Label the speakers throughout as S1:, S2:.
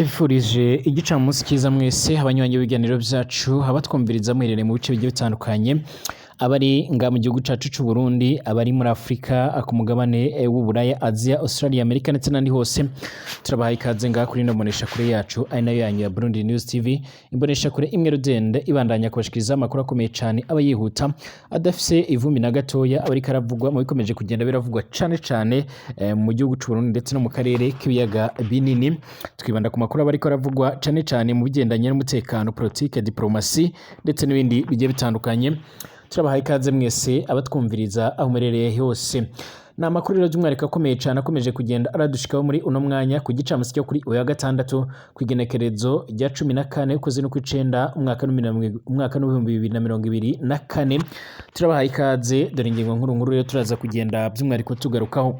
S1: Ndabifurije igicamunsi cyiza mwese abanywanyi b'ibiganiro byacu, abatwumviriza muherereye mu bice bigiye bitandukanye, abari nga mu gihugu cacu c'u Burundi, abari muri Afrika, ku mugabane w'Uburaya, Aziya, Australia, Amerika ndetse n'ahandi hose. Turabahaye ikaze ngaha kuri ino mboneshakure yacu ari nayo yanyu ya Burundi News TV, imboneshakure imwe rudende ibandanya kubashikiriza amakuru akomeye cane, aba yihuta, adafise ivumbi na gatoya, aba ariko aravugwa mu bikomeje kugenda biravugwa cane cane mu gihugu c'u Burundi ndetse no mu karere k'ibiyaga binini. Twibanda ku makuru aba ariko aravugwa cane cane mu bigendanye n'umutekano, politike, diplomasi ndetse n'ibindi bigiye bitandukanye. Turabahaye ikaze mwese abatwumviriza aho muherereye hose. Ni amakuru rero by'umwihariko akomeye cyane akomeje kugenda aradushikaho muri uno mwanya ku gicamunsi cyo kuri uyu wa gatandatu, ku igenekerezo rya 14 ukwezi n'ukw'icenda, umwaka w'2024. Turabahaye ikaze. Dore ingingo nkuru nkuru rero turaza kugenda by'umwihariko tugarukaho.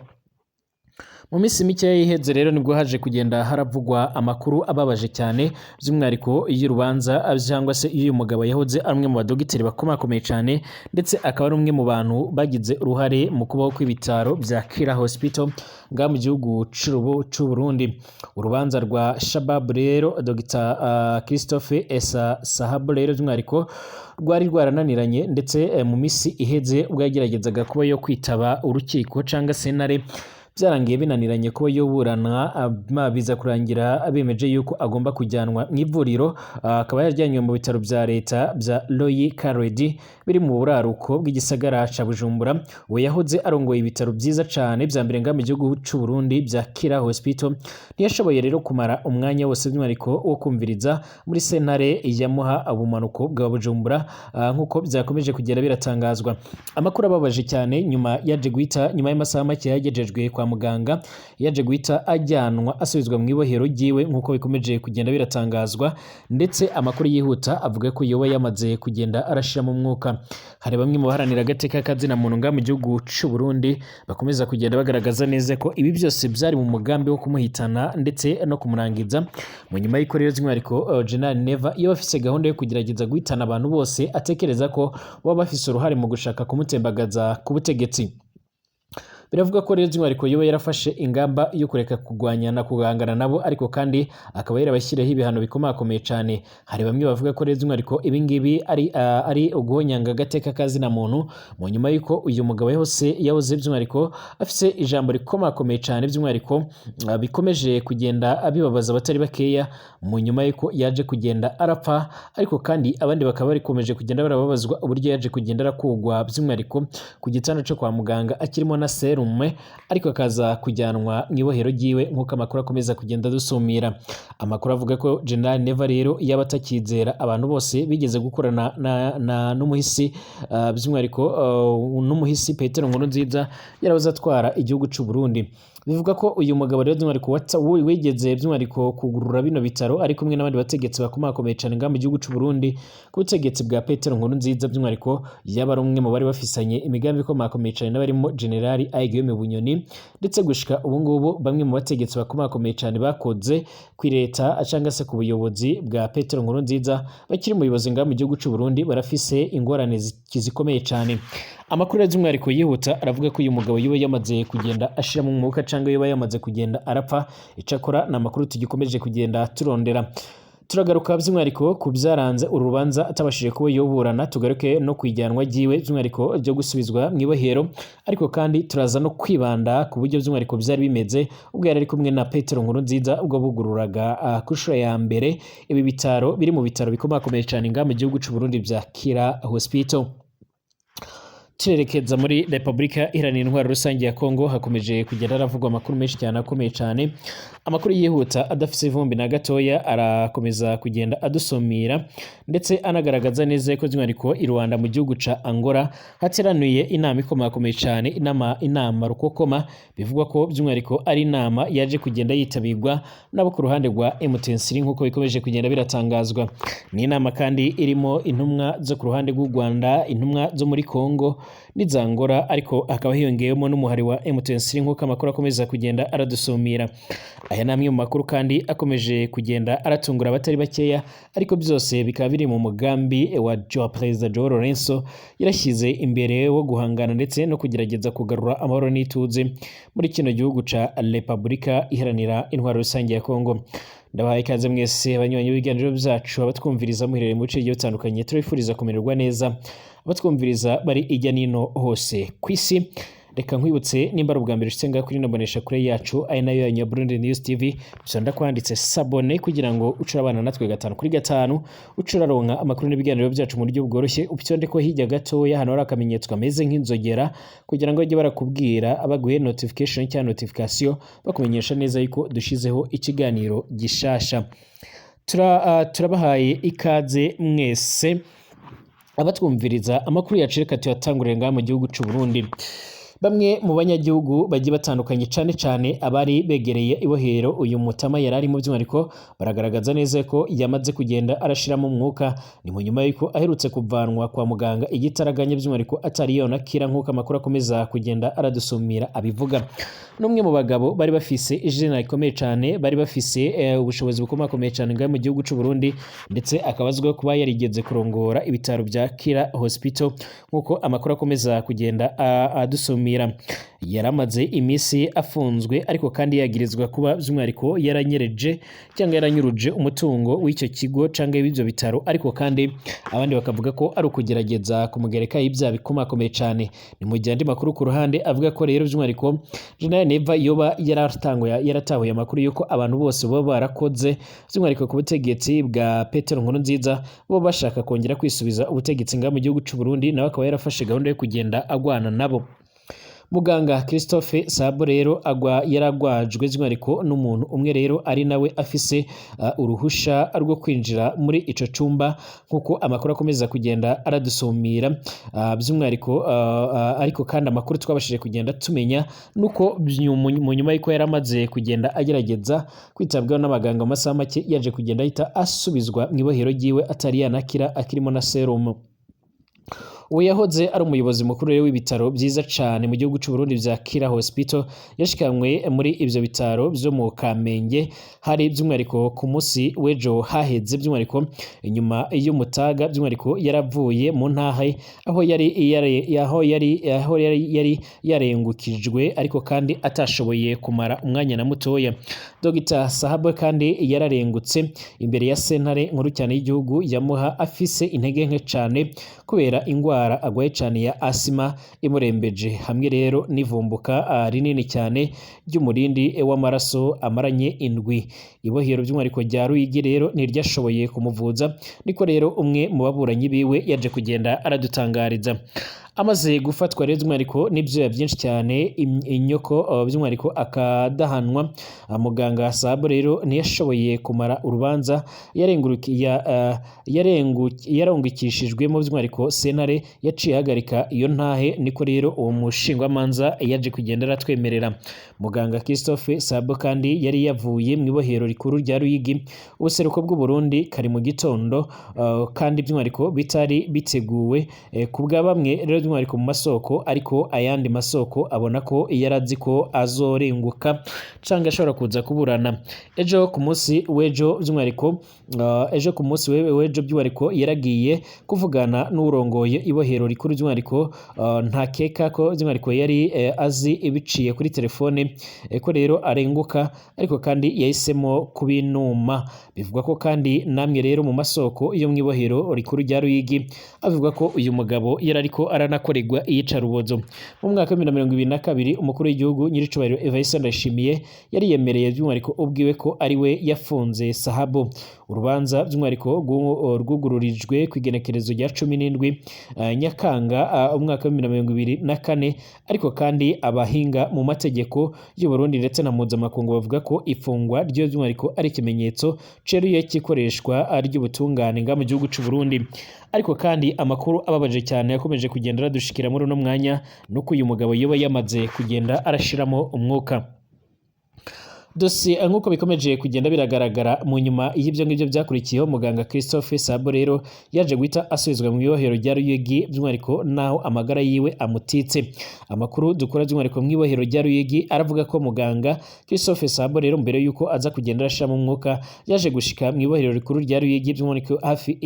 S1: Mu minsi mike iheze rero nibwo haje kugenda haravugwa amakuru ababaje cyane, by'umwihariko y'urubanza cyangwa se y'uyu mugabo yahoze ari umwe mu badogiteri bakomakomeye cyane, ndetse akaba ari umwe mu bantu bagize uruhare mu kubaho kw'ibitaro bya Kira Hospital ngaha mu gihugu c'u Burundi. Urubanza rwa Shabab rero, Dr Christophe Essa Sahabu rero by'umwihariko rwari rwarananiranye, ndetse mu minsi iheze ubwo yageragezaga kuba yo kwitaba urukiko cyangwa sentare, byarangiye binaniranye kuba yoburana, biza kurangira bemeje yuko agomba kujyanwa mu ivuriro, akaba yajyanywe mu bitaro bya leta bya Royal Caredi biri mu buraruko bw'igisagara ca Bujumbura. We yahoze arongoye ibitaro byiza cane vya mbere ngaha mu gihugu c'u Burundi bya Kira Hospital ntiyashoboye rero kumara umwanya wose by'umwihariko wo kumviriza muri sentare yamuha ubumanuko bwa Bujumbura, nk'uko byakomeje kugenda biratangazwa. Amakuru ababaje cyane, nyuma yaje guhita, nyuma y'amasaha make yagejejwe kwa muganga, yaje guhita ajyanwa asubizwa mu ibohero ryiwe, nk'uko bikomeje kugenda biratangazwa. Ndetse amakuru yihuta avuga ko yoba yamaze kugenda arashiramo umwuka. Hari bamwe mu baharanira agateka kazina muntu ngaha mu gihugu c'u Burundi bakomeza kugenda bagaragaza neza ko ibi byose byari mu mugambi wo kumuhitana ndetse no kumurangiza. Mu nyuma y'uko rero by'umwihariko General Neva iyo bafise gahunda yo kugerageza guhitana abantu bose atekereza ko baba bafise uruhare mu gushaka kumutembagaza ku butegetsi. Biravuga ko rero by'umwihariko yoba yarafashe ingamba yo kureka kurwanya na kuhangana nabo, ariko kandi akaba yarabashyiriyeho ibihano bikomakomeye cyane. Hari bamwe bavuga ko rero by'umwihariko ibi ngibi ari uguhonyanga agateka kazina muntu, mu nyuma y'uko uyu mugabo yahose yahoze by'umwihariko afise ijambo rikomakomeye cyane, by'umwihariko bikomeje kugenda bibabaza abatari bakeya mu nyuma y'uko yaje kugenda arapfa. Ariko kandi abandi bakaba barikomeje kugenda barababazwa uburyo yaje kugenda arakugwa by'umwihariko ku gitanda cyo kwa muganga akirimo na serume, ariko akaza kujyanwa mu ibohero ryiwe, nk'uko amakuru akomeza kugenda adusumira. Amakuru avuga ko General Neva rero yaba atakizera abantu bose bigeze gukorana na n'umuhisi, by'umwihariko n'umuhisi Petero Nkurunziza yarahoze atwara igihugu c'u Burundi. Bivuga ko uyu mugabo rero by'umwihariko wigeze by'umwihariko kugurura bino bitaro ari kumwe n'abandi bategetsi bakomakomeye cyane ngaha mu gihugu c'u Burundi ku butegetsi bwa Petero Nkurunziza, by'umwihariko yaba ari umwe mu bari bafisanye imigambi ikomakomeye cyane n'abarimo General Guillaume Bunyoni. Ndetse gushika ubu ngubu bamwe mu bategetsi bakomakomeye cyane bakoze kuri leta cyangwa se ku buyobozi bwa Petero Nkurunziza bakiri mu buyobozi ngaha mu gihugu c'u Burundi barafise ingorane zikomeye cyane. Amakuru by'umwihariko yihuta aravuga ko uyu mugabo yoba yamaze kugenda ashiramo umwuka cyangwa yoba yamaze kugenda arapfa. Icakora ni amakuru tugikomeje kugenda turondera. Turagaruka by'umwihariko ku byaranze uru rubanza atabashije kuba yoburana, tugaruke no ku ijyanwa ryiwe by'umwihariko ryo gusubizwa mu ibohero, ariko kandi turaza no kwibanda ku buryo by'umwihariko byari bimeze ubwo yari ari kumwe na Petero Nkurunziza ubwo bugururaga ku nshuro ya mbere ibi bitaro biri mu bitaro bikomakomeye cyane ngaha mu gihugu c'u Burundi bya Kira Hospital. Turerekeza muri Repubulika Iharanira Intwaro Rusange ya Kongo. Hakomeje kugenda haravugwa amakuru menshi cyane akomeye cyane. Amakuru yihuta adafise ivumbi na gatoya arakomeza kugenda adusumira, ndetse anagaragaza neza ko by'umwihariko i Rwanda mu gihugu ca Angola hateraniye inama ikomakomeye cyane, inama rukokoma. Bivugwa ko by'umwihariko ari inama yaje kugenda yitabirwa nabo ku ruhande rwa M23, nk'uko bikomeje kugenda biratangazwa. Ni inama kandi irimo intumwa zo ku ruhande rw'u Rwanda, intumwa zo muri Kongo n'iza Angola, ariko hakaba hiyongeyemo n'umuhari wa M23, nk'uko amakuru akomeza kugenda aradusumira. Aya ni amwe mu makuru kandi akomeje kugenda aratungura abatari bakeya, ariko byose bikaba biri mu mugambi wa Perezida Joao Lourenço yarashyize imbere wo guhangana ndetse no kugerageza kugarura amahoro n'ituze muri kino gihugu ca Repubulika Iharanira Intwaro Rusange ya Kongo. Ndabahaye ikaze mwese abanywanyi b'ibiganiro byacu, abatwumviriza muherereye mu bice bigiye bitandukanye, turabifuriza kumererwa neza. Abatwumviriza bari ijya nino hose ku isi, reka nkwibutse nimba ari ubwa mbere ushitse ngaha kuri ino mboneshakure yacu, ari nayo yanyu ya Burundi News TV, gusa ndakwanditse s'abonner kugira ngo uce urabana natwe gatanu kuri gatanu, uce uraronka amakuru n'ibiganiro byacu mu buryo bworoshye. Upyonde ko hirya gatoya hano hari akamenyetso kameze nk'inzogera kugira ngo bajye barakubwira, baguhe notification cyangwa notification, bakumenyesha neza yuko dushizeho ikiganiro gishasha. Turabahaye ikaze mwese abatwumviriza. Amakuru yacu reka tuyatangurire ngaha mu gihugu c'u Burundi. Bamwe mu banyagihugu bagiye batandukanye, cane cane abari begereye ibohero uyu mutama yari arimo, by'umwihariko baragaragaza neza ko yamaze kugenda arashiramo umwuka. Ni mu nyuma y'uko aherutse kuvanwa kwa muganga igitaraganya, by'umwihariko atari yonakira, nk'uko amakuru akomeza kugenda aradusumira abivuga. N'umwe mu bagabo bari bafise izina rikomeye cane, bari bafise ubushobozi bukomakomeye cane ngaha mu gihugu c'u Burundi, ndetse akaba azwiho kuba yarigeze kurongora ibitaro bya Kira Hospital, nk'uko amakuru akomeza kugenda adusumira. Yaramaze iminsi afunzwe, ariko kandi yagirizwa kuba by'umwihariko yaranyereje cyangwa yaranyuruje umutungo w'icyo kigo cyangwa w'ibyo bitaro, ariko kandi abandi bakavuga ko ari ukugerageza kumugereka ibyaha bikomakomeye cyane. Ni mu gihe andi makuru ku ruhande avuga ko rero by'umwihariko General Neva yoba yaratahuye amakuru y'uko abantu bose baba barakoze by'umwihariko ku butegetsi bwa Petero Nkurunziza bo bashaka kongera kwisubiza ubutegetsi ngaha mu gihugu c'u Burundi, nawe akaba yarafashe gahunda yo kugenda agwana nabo. Muganga Christophe Sabo rero agwa yaragwajwe by'umwihariko n'umuntu umwe rero ari nawe afise uruhusha rwo kwinjira muri ico cumba, nk'uko amakuru akomeza kugenda aradusumira by'umwihariko. Ariko kandi amakuru twabashije kugenda tumenya nuko mu nyuma y'uko yaramaze kugenda agerageza kwitabwaho n'abaganga mu masaha make, yaje kugenda ahita asubizwa mu ibohero ryiwe atari yanakira, akirimo na serumu. Uwo yahoze ari umuyobozi mukuru rero w'ibitaro byiza cane mu gihugu c'u Burundi vya Kira Hospital yashikanywe muri ivyo bitaro vyo mu Kamenge hari by'umwihariko ku munsi w'ejo haheze, by'umwihariko inyuma y'umutaga, by'umwihariko yaravuye mu ntahe aho yari yarengukijwe, ariko kandi atashoboye kumara umwanya na mutoya. Dr Sahabo kandi yararengutse imbere ya sentare nkuru cyane y'igihugu yamuha afise intege nke cane kubera ingwara agwaye cane ya asima imurembeje, hamwe rero n'ivumbuka rinini cyane ry'umurindi w'amaraso amaranye indwi. Ibohero by'umwihariko rya Ruyigi rero ntiryashoboye kumuvuza, niko rero umwe mu baburanyi biwe yaje kugenda aradutangariza. Amaze gufatwa rero by'umwihariko n'ibyuya byinshi cyane, inyoko by'umwihariko akadahanwa, muganga Sabo rero ntiyashoboye kumara urubanza yarungikishijwemo. By'umwihariko sentare yaciye ahagarika iyo ntahe, niko rero uwo mushingwamanza yaje kugenda aratwemerera. Muganga Christophe Sabo kandi yari yavuye mu ibohero rikuru rya Ruyigi, ubuseruko bw'u Burundi, kari mu gitondo, kandi by'umwihariko bitari biteguwe ku bwa bamwe rero by'umwihariko mu masoko, ariko ayandi masoko abona ko yari azi ko azorenguka canke ashobora kuza kuburana ejo ku munsi w'ejo. By'umwihariko ejo ku munsi w'ejo by'umwihariko yaragiye kuvugana n'urongoye ibohero rikuru, by'umwihariko ntakeka ko by'umwihariko yari azi ibiciye kuri telefone ko rero arenguka, ariko kandi yahisemo kubinuma. Bivugwa ko kandi namwe rero mu masoko yo mu ibohero rikuru rya Ruyigi avuga ko uyu mugabo yari ariko aranakorerwa iyicarubozo. Mu mwaka wa 2022 umukuru w'igihugu nyiricubahiro Evariste Ndayishimiye yari yemereye by'umwihariko ubwiwe ko ari we yafunze Sahabo. Urubanza by'umwihariko rwugururijwe ku igenekerezo rya 17 Nyakanga umwaka wa 2024, ariko kandi abahinga mu mategeko y'u Burundi ndetse na mpuzamakungu bavuga ko ifungwa ryo by'umwihariko ari ikimenyetso ceruye cy'ikoreshwa ry'ubutungane nga mu gihugu c'u Burundi. Ariko kandi amakuru ababaje cyane yakomeje kugenda aradushikira muri uno mwanya nuko uyu mugabo yoba yamaze kugenda arashiramo umwuka. Dosiye nk'uko bikomeje kugenda biragaragara, mu nyuma y'ibyo ngibyo byakurikiyeho, muganga Christophe Sabo rero yaje guhita asubizwa mu ibohero rya Ruyigi, by'umwihariko naho amagara yiwe amutitse. Amakuru dukora by'umwihariko mu ibohero rya Ruyigi aravuga ko muganga Christophe Sabo rero mbere y'uko aza kugenda arashiramo umwuka yaje gushika mu ibohero rikuru rya Ruyigi by'umwihariko hafi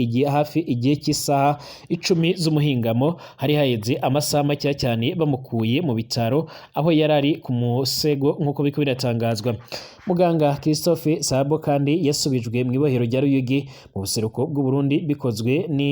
S1: igihe cy'isaha 10 z'umuhingamo. Hari haheze amasaha make cyane bamukuye mu bitaro aho yari ari ku musego, nk'uko biriko biratangazwa. Muganga Christophe Sabo kandi yasubijwe mu ibohero rya Ruyigi mu buseruko bw'u Burundi, bikozwe ni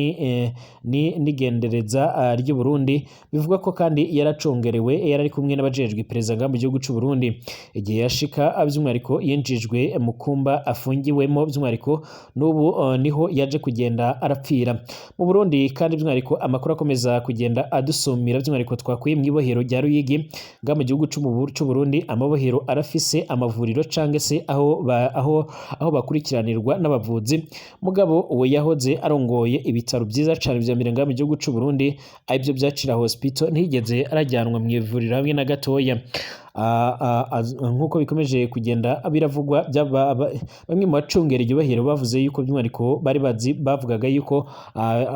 S1: n'igendereza ry'u Burundi. Bivugwa ko kandi yaracongerewe, yari ari kumwe n'abajejwe iperereza ngaha mu gihugu c'u Burundi. Igihe yashika, by'umwihariko yinjijwe mu kumba afungiwemo, by'umwihariko n'ubu niho yaje kugenda arapfira. Mu Burundi kandi, by'umwihariko amakuru akomeza kugenda adusumira, by'umwihariko twakuye mu ibohero rya Ruyigi ngaha mu gihugu c'u Burundi, amabohero arafise amavuriro canke se aho bakurikiranirwa n'abavuzi. Mugabo uwo yahoze arongoye ibitaro vyiza cane vya mbere ngaha mu gihugu c'u Burundi, arivyo vya Kira Hospital, ntiyigeze arajyanwa mu ivuriro hamwe na gatoya. Nkuko bikomeje kugenda biravugwa, bamwe mu bacungera iryo bohero bavuze yuko by'umwihariko bari bazi, bavugaga yuko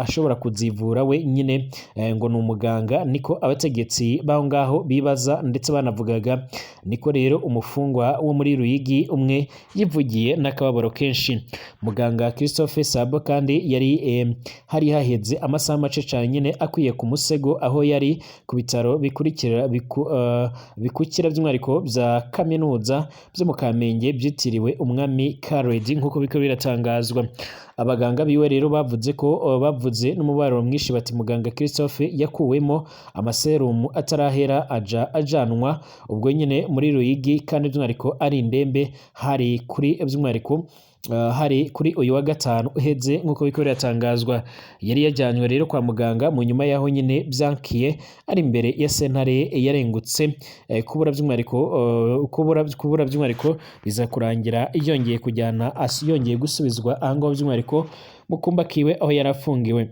S1: ashobora kuzivura we nyine, ngo ni umuganga. Niko abategetsi baho ngaho bibaza, ndetse banavugaga. Niko rero umufungwa wo muri Ruyigi umwe yivugiye n'akababaro kenshi. Muganga Christophe Sabo kandi yari hari haheze amasaha make cane nyine akwiye ku musego, aho yari ku bitaro bikurikira bikukira by'umwihariko bya kaminuza byo mu Kamenge byitiriwe Umwami Khaled, nk'uko biriko biratangazwa. Abaganga biwe rero bavuze ko bavuze n'umubabaro mwinshi bati: "Muganga Christophe yakuwemo amaserumu atarahera, aja ajanwa ubwo nyine muri Ruyigi, kandi by'umwihariko ari indembe." Hari kuri by'umwihariko hari kuri uyu wa gatanu uheze, nk'uko biriko biratangazwa. Yari yajyanywe rero kwa muganga mu nyuma y'aho nyine byankiye ari imbere ya sentare yarengutse, kubura by'umwihariko kubura by'umwihariko biza kurangira yongeye kujyana yongeye gusubizwa aho ngaho, by'umwihariko mu kumba kiwe aho yari afungiwe.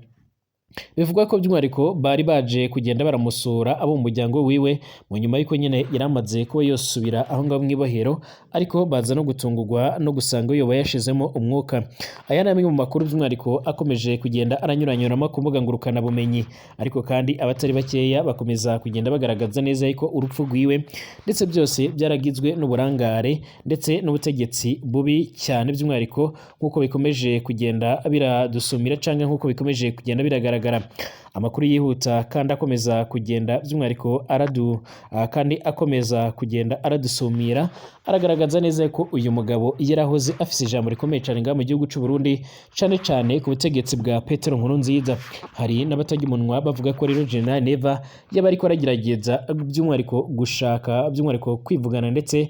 S1: Bivugwa ko by'umwihariko bari baje kugenda baramusura abo mu muryango wiwe, mu nyuma y'uko nyine yari amaze kuba yosubira aho ngaho mw'ibohero, ariko baza no gutungurwa no gusanga yoba yashizemo umwuka. Aya ni amwe mu makuru by'umwihariko akomeje kugenda aranyuranyuramo ku mbuga ngurukanabumenyi, ariko kandi abatari bakeya bakomeza kugenda bagaragaza neza yuko urupfu rwiwe ndetse byose byaragizwe n'uburangare ndetse n'ubutegetsi bubi cyane, by'umwihariko nk'uko bikomeje kugenda biradusumira canke nk'uko bikomeje kugenda biragaragara. Amakuru yihuta kandi akomeza kugenda by'umwihariko aradu kandi akomeza kugenda aradusumira aragaragaza neza ko uyu mugabo yarahoze afise ijambo rikomeye cyane ngaha mu gihugu c'u Burundi, cane cane ku butegetsi bwa Petero Nkurunziza. Hari n'abatarya umunwa bavuga ko rero General Neva yaba ariko aragerageza by'umwihariko gushaka by'umwihariko kwivugana ndetse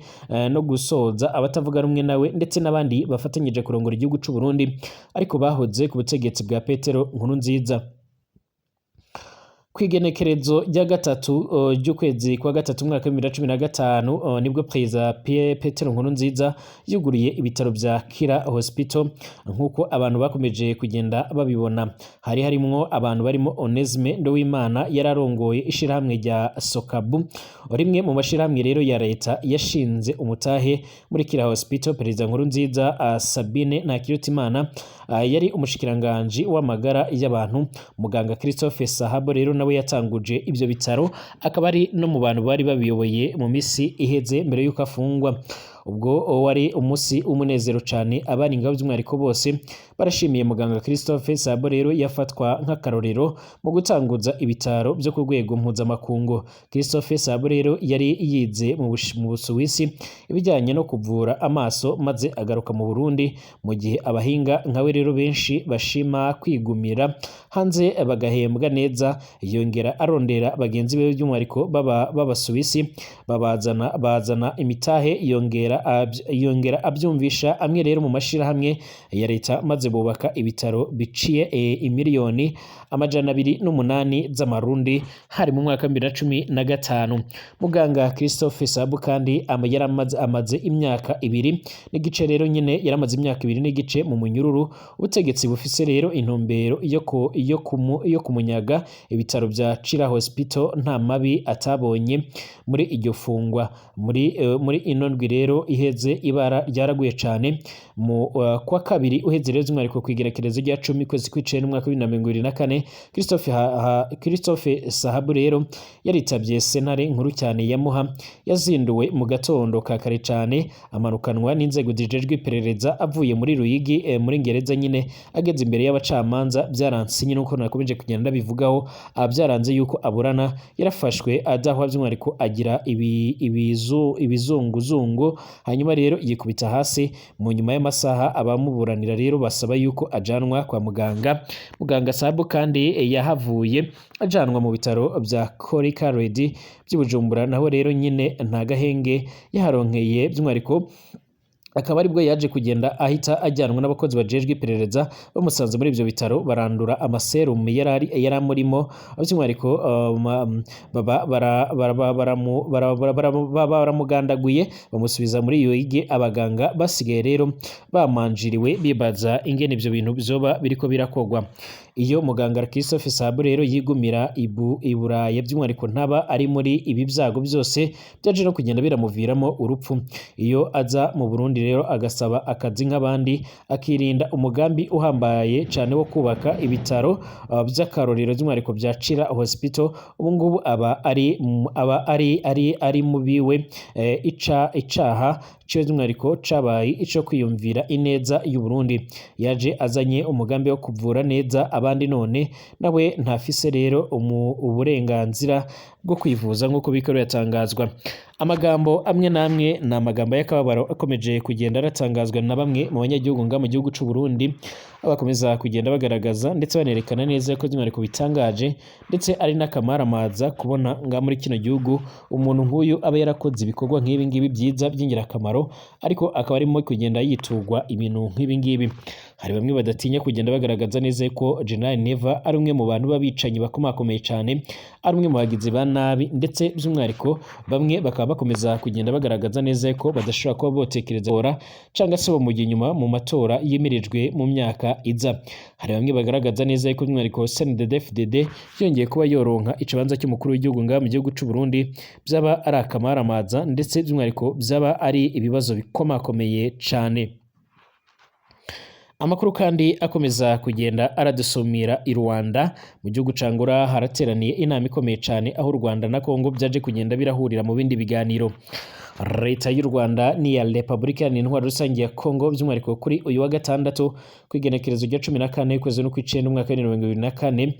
S1: no gusoza abatavuga rumwe nawe ndetse n'abandi bafatanyije kurongora igihugu c'u Burundi, ariko bahoze ku butegetsi bwa Petero Nkurunziza. Kw'igenekerezo rya 3 ry'ukwezi kwa gatatu umwaka wa 2015, nibwo Perezida Pierre Petero Nkurunziza yuguriye ibitaro vya Kira Hospital, nk'uko abantu bakomeje kugenda babibona. Hari harimwo abantu barimo Onesme Nduwimana yari arongoye ishirahamwe rya Sokabu, rimwe mu mashirahamwe rero ya leta yashinze umutahe muri Kira Hospital. Perezida Nkurunziza, Sabine Ntakirutimana yari umushikiranganji w'amagara y'abantu. Muganga Christophe Sahabo rero nawe yatanguje ibyo bitaro, akaba ari no mu bantu bari babiyoboye mu misi iheze mbere y'uko afungwa. Ubwo wari umunsi w'umunezero cyane, abari ingabo by'umwihariko bose barashimiye muganga Christophe Sabo. Rero yafatwa nk'akarorero mu gutanguza ibitaro byo ku rwego mpuzamakungu. Christophe Sabo rero yari yize mu Busuwisi ibijyanye no kuvura amaso, maze agaruka mu Burundi mu gihe abahinga nkawe rero benshi bashima kwigumira hanze bagahembwa neza. Yongera arondera bagenzi be by'umwihariko baba b'Abasuwisi, babazana bazana imitahe, yongera abyumvisha amwe rero mu mashirahamwe ya leta, maze bubaka ibitaro biciye imiliyoni 208 z'amarundi. Hari mu mwaka wa 2015. Muganga Christophe Sabu kandi yari amaze imyaka 2 n'igice rero nyine, yaramaze imyaka 2 n'igice mu munyururu. Ubutegetsi bufise rero intumbero yo kumunyaga ibitaro bya Chira Hospital nta mabi atabonye muri iryo fungwa. Muri ino ndwi rero iheze ibara ryaraguye cane. Mu kwa kabiri uheze rero, by'umwihariko kw'igerekerezo rya 10 kwezi kw'icenda umwaka wa 2024. cane. Christophe Sahabu rero yaritavye sentare nkuru cyane ya Muha, yazinduwe mu gatondo ka kare cane, amanukanwa n'inzego zijejwe iperereza avuye muri Ruyigi, muri Ngereza nyine. Ageze imbere y'abacamanza byaranse nyine, uko nakomeje kugenda ndabivugaho, byaranze yuko aburana. Yarafashwe adahwa, by'umwihariko agira ibizunguzungu, hanyuma rero yikubita hasi. Mu nyuma y'amasaha abamuburanira rero basaba yuko ajanwa kwa muganga. Muganga Sabu kandi yahavuye ajanwa mu bitaro bya Korika Redi by'i Bujumbura, naho rero nyine nta gahenge yaharonkeye, by'umwihariko akaba aribwo yaje kugenda ahita ajyanwa n'abakozi bajejwe iperereza. Bamusanze muri ibyo bitaro barandura amaserumu yari amurimo, by'umwihariko baba baramugandaguye, bamusubiza muri iyo yige. Abaganga basigaye rero bamanjiriwe, bibaza ingene ibyo bintu byoba biriko birakogwa. Iyo muganga Christophe Sabu rero yigumira i Buraya, by'umwihariko ntaba ari muri ibi byago byose byaje no kugenda biramuviramo urupfu. Iyo aza mu Burundi rero agasaba akazi nk'abandi, akirinda umugambi uhambaye cyane wo kubaka ibitaro by'akarorero, by'umwihariko bya Chira Hospital, ubu ngubu aba ari mu biwe. Icaha ciwe by'umwihariko cabaye ico kwiyumvira ineza y'u Burundi. Yaje azanye umugambi wo kuvura neza abandi, none nawe ntafise rero uburenganzira bwo kwivuza, nk'uko biriko biratangazwa. Amagambo amwe n'amwe ni amagambo y'akababaro akomeje kugenda aratangazwa na bamwe mu banyagihugu nga mu gihugu c'u Burundi, bakomeza kugenda bagaragaza ndetse banerekana neza ko by'umwihariko bitangaje ndetse ari n'akamaramaza kubona nga muri kino gihugu umuntu nk'uyu aba yarakoze ibikorwa nk'ibi ngibi byiza by'ingirakamaro, ariko akaba arimo kugenda yiturwa ibintu nk'ibi ngibi. Hari bamwe badatinya kugenda bagaragaza neza ko General Neva ari umwe mu bantu b'abicanyi bakomakomeye cyane, ari umwe mu bagizi ba nabi, ndetse by'umwihariko bamwe bakaba bakomeza kugenda bagaragaza neza ko badashobora kuba botekereza tora cyangwa se bamujya inyuma mu matora yimirijwe mu myaka iza. Hari bamwe bagaragaza neza ko by'umwihariko CNDD-FDD yongeye kuba yoronka ikibanza cy'umukuru w'igihugu ngaha mu gihugu c'u Burundi byaba ari akamaramaza, ndetse by'umwihariko byaba ari ibibazo bikomakomeye cane. Amakuru kandi akomeza kugenda aradusumira i Rwanda, mu gihugu ca Angola harateraniye inama ikomeye cyane, aho u Rwanda na Congo byaje kugenda birahurira mu bindi biganiro. Leta y'u Rwanda n'iya Repubulika Iharanira Intwaro Rusange ya Congo, by'umwihariko kuri uyu wa gatandatu ku igenekerezo rya 14 ukwezi n'ukw'icenda umwaka wa 2024,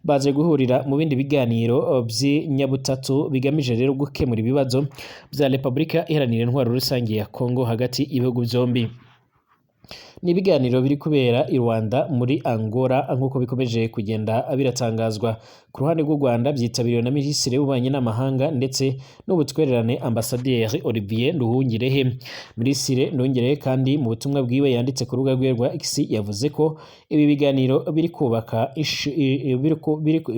S1: baje guhurira mu bindi biganiro by'inyabutatu bigamije rero gukemura ibibazo bya Repubulika Iharanira Intwaro Rusange ya Congo hagati y'ibihugu byombi. Ni ibiganiro biri kubera i Rwanda muri Angola, nk'uko bikomeje kugenda biratangazwa. Ku ruhande rw'u Rwanda byitabiriwe na Minisitiri w'Ububanyi n'Amahanga ndetse n'Ubutwererane, Ambasaderi Olivier Nduhungirehe. Minisitiri Nduhungirehe kandi mu butumwa bwiwe yanditse ku rubuga rwe rwa X yavuze ko ibi biganiro biri kubaka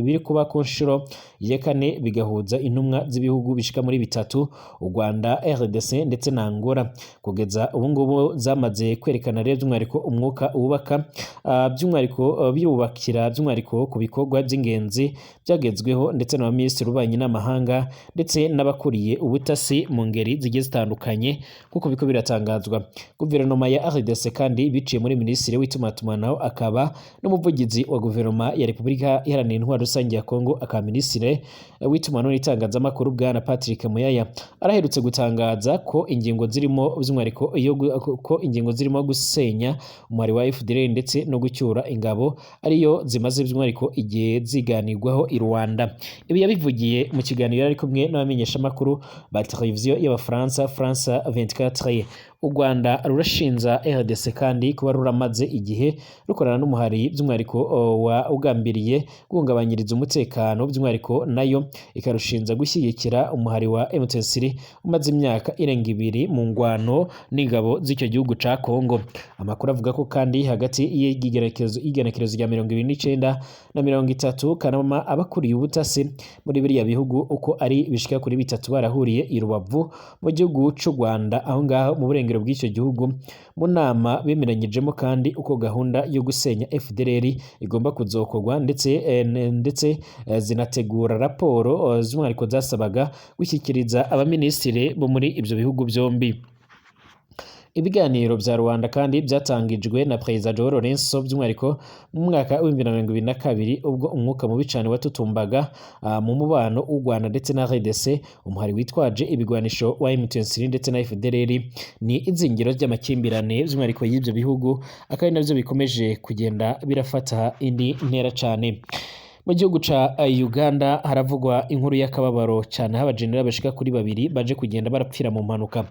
S1: biri kuba ku nshuro ya kane, bigahuza intumwa z'ibihugu bishika muri bitatu: u Rwanda, RDC ndetse na Angola. Kugeza ubu ngubu zamaze kwerekana rero by'umwihariko umwuka wubaka, by'umwihariko byubakira by'umwihariko ku bikorwa by'ingenzi byagezweho, ndetse na minisitiri w'ububanyi n'amahanga ndetse n'abakuriye ubutasi mu ngeri zigiye zitandukanye, nk'uko biko biratangazwa. Guverinoma ya RDC kandi biciye muri minisitiri w'itumatumanaho akaba n'umuvugizi wa guverinoma ya Repubulika Iharanira Intwaro Rusange ya Kongo, akaba minisitiri w'itumanaho n'itangazamakuru, bwana Patrick Muyaya, araherutse gutangaza ko ingingo zirimo by'umwihariko ko ingingo zirimo gusenya umuhari wa FDLR ndetse no gucyura ingabo ariyo zimaze by'umwihariko igihe ziganirwaho i Rwanda. Ibi yabivugiye mu kiganiro yari kumwe n'abamenyeshamakuru ba televiziyo y'Abafaransa France 24. U Rwanda rurashinja RDC kandi kuba ruramaze igihe rukorana n'umuhari by'umwihariko wa ugambiriye guhungabanyiriza umutekano, by'umwihariko nayo ikarushinja gushyigikira umuhari wa M23 umaze imyaka irenga 2 mu ngwano n'ingabo z'icyo gihugu ca Congo. Amakuru avuga ko kandi hagati y'igenekerezo rya 29 na 30 Kanama abakuriye ubutasi muri biriya bihugu uko ari bishika kuri bitatu barahuriye i Rubavu mu gihugu c'u Rwanda, aho ngaho mu burengero bw'icyo gihugu. Mu nama bemeranyijemo kandi uko gahunda yo gusenya FDLR igomba kuzokorwa, ndetse zinategura raporo z'umwihariko zasabaga gushyikiriza abaminisitiri bo muri ibyo bihugu byombi. Ibiganiro vya Rwanda kandi byatangijwe na Perezida João Lourenço, by'umwihariko mu mwaka w'2022, ubwo umwuka mubi cane watutumbaga mu mubano w'u Rwanda ndetse na RDC. Umuhari witwaje ibigwanisho wa M23 ndetse na FDLR ni izingiro ry'amakimbirane by'umwihariko y'ibyo bihugu, akaba ari navyo bikomeje kugenda birafata indi ntera cane. Mu gihugu ca Uganda haravugwa inkuru y'akababaro cyane, aho abajenerali bashika kuri babiri baje kugenda barapfira mu mpanuka.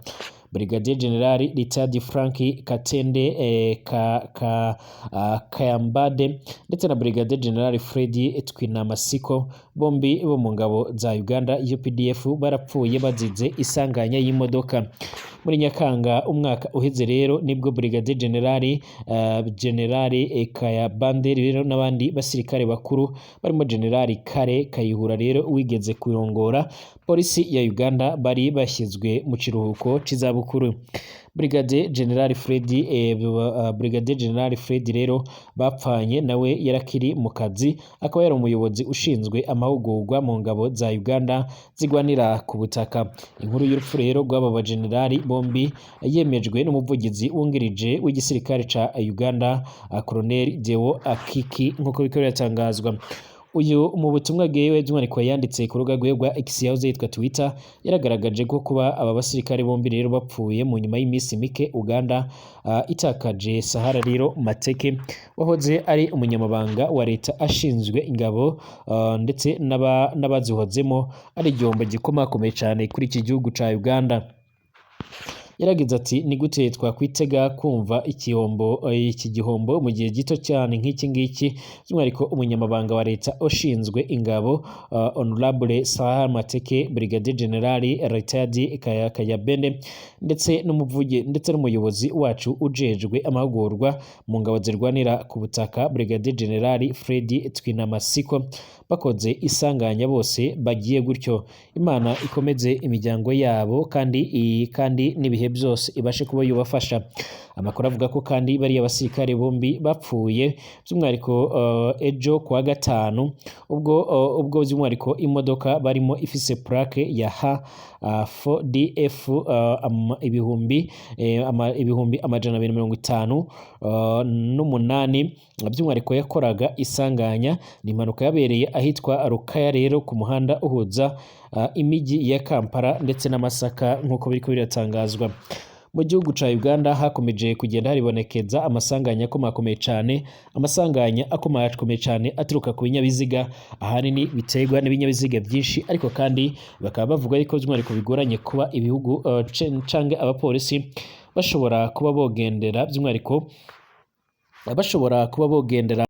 S1: Brigadier General Richard Frank Katende Kayambade ndetse na Brigadier General Fred Twinamasiko, bombi bo mu ngabo za Uganda UPDF, barapfuye bazize isanganya y'imodoka. Muri Nyakanga umwaka uheze rero nibwo Brigadier General Kayabande rero n'abandi basirikare bakuru barimo General Kale Kayihura rero wigeze kurongora polisi ya Uganda bari bashyizwe mu kiruhuko c'izabukuru. Brigadier General Fred rero bapfanye nawe yarakiri mu kazi, akaba yari umuyobozi ushinzwe amahugurwa mu ngabo za Uganda zigwanira ku butaka. Inkuru y'urupfu rero rw'aba bajenerali bombi yemejwe n'umuvugizi wungirije w'igisirikare ca Uganda, Colonel Deo Akiki, nk'uko biriko biratangazwa. Uyu mu butumwa bwiwe by'umwihariko yanditse ku rubuga rwiwe rwa X yahoze yitwa Twitter, yaragaragaje ko kuba aba basirikare bombi rero bapfuye mu nyuma y'iminsi mike Uganda itakaje Sahara rero Mateke wahoze ari umunyamabanga wa leta ashinzwe ingabo ndetse n'abazihozemo, ari igihombo gikomakomeye cyane kuri iki gihugu ca Uganda. Yaragize ati: "Ni gute twakwitega kumva igihombo iki gihombo mu gihe gito cyane nk'iki ngiki, by'umwihariko umunyamabanga wa leta ushinzwe ingabo, Honorable Saha Mateke, Brigadier General retired Kayabende ndetse n'umuvugi ndetse n'umuyobozi wacu ujejwe amahugurwa mu ngabo zirwanira ku butaka, Brigadier General Fred Twinamasiko, bakoze isanganya bose bagiye gutyo? Imana ikomeze imiryango yabo kandi n'ibihe byose ibashe kuba yubafasha." Amakuru avuga ko kandi bariya basirikare bombi bapfuye by'umwihariko ejo kuwa gatanu, ubwo by'umwihariko imodoka barimo ifise plaque ya H 4DF 258,000 by'umwihariko yakoraga isanganya. Ni impanuka yabereye ahitwa Rukaya rero ku muhanda uhuza imijyi ya Kampala ndetse na Masaka, nk'uko biriko biratangazwa. Mu gihugu ca Uganda hakomeje kugenda haribonekeza amasanganya akomakomeye cane, amasanganya akomakomeye cane aturuka ku binyabiziga, ahanini biterwa n'ibinyabiziga byinshi, ariko kandi bakaba bavuga yuko by'umwihariko bigoranye kuba ibihugu canke abapolisi bashobora kuba bogendera, by'umwihariko bashobora kuba bogendera.